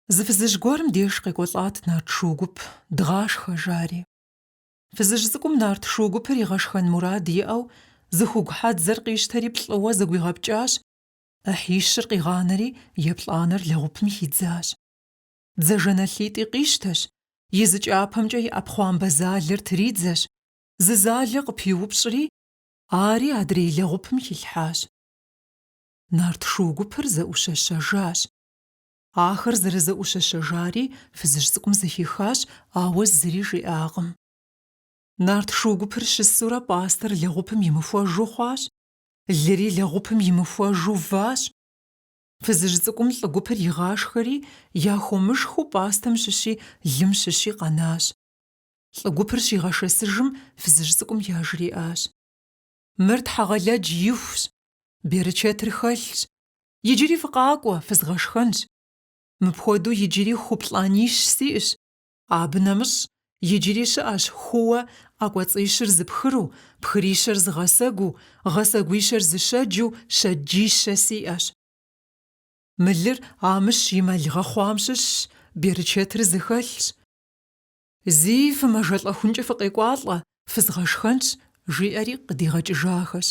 Зы фызыжь гуэрым деж къекӏуэлӏат нарт шу гуп, дгъашхэ, жари. Фызыжь цӏыкӏум нарт шу гупыр игъэшхэн мурад иӏэу, зы хугу хьэдзэр къищтэри плӏыуэ зэгуигъэпкӏащ, ӏыхьищыр къигъанэри еплӏанэр лэгъупым хидзащ. Дзажэналъитӏи къищтэщ, и зы кӏапэмкӏэ и ӏэпхъуамбэ залэр тридзэщ, зы залэ къыпиупщӏри, ари адрей лэгъупым хилъхьащ. Нарт шу гупыр зэӏущэщэжащ. Ахэр зэрызэӏущэщэжари фызыжь цӏыкӏум зэхихащ, ауэ зыри жиӏакъым. Нарт шу гупыр щысурэ пӏастэр лэгъупым имыхуэжу хъуащ, лыри лэгъупым имыхуэжу ващ. Фызыжь цӏыкӏум лӏы гупыр игъашхэри, яхуэмышхыу пӏастэм щыщи лым щыщи къэнащ. Лӏы гупыр щигъэшэсыжым фызыжь цӏыкӏум яжриӏащ. Мыр Тхьэгъэлэдж ихущ, берычэтыр хэлъщ. Иджыри фыкъакӏуэ, фызгъэшхэнщ. Мыпхуэдэу иджыри ху плӏанищ сиӏэщ. Абы нэмыщӏ, иджыри щыӏэщ хууэ ӏэкӏуэцӏищыр зы пхыру, пхырищэр зы гъэсэгуу, гъэсэгуищэр зы щэджу щэджищэ сиӏэщ. Мы лыр Амыщ и мэл гъэхъуам щыщщ, берычэтыр зыхэлъщ. Зи фымэжэлӏэхункӏэ фыкъекӏуалӏэ, фызгъэшхэнщ, жиӏэри къыдигъэкӏыжахэщ.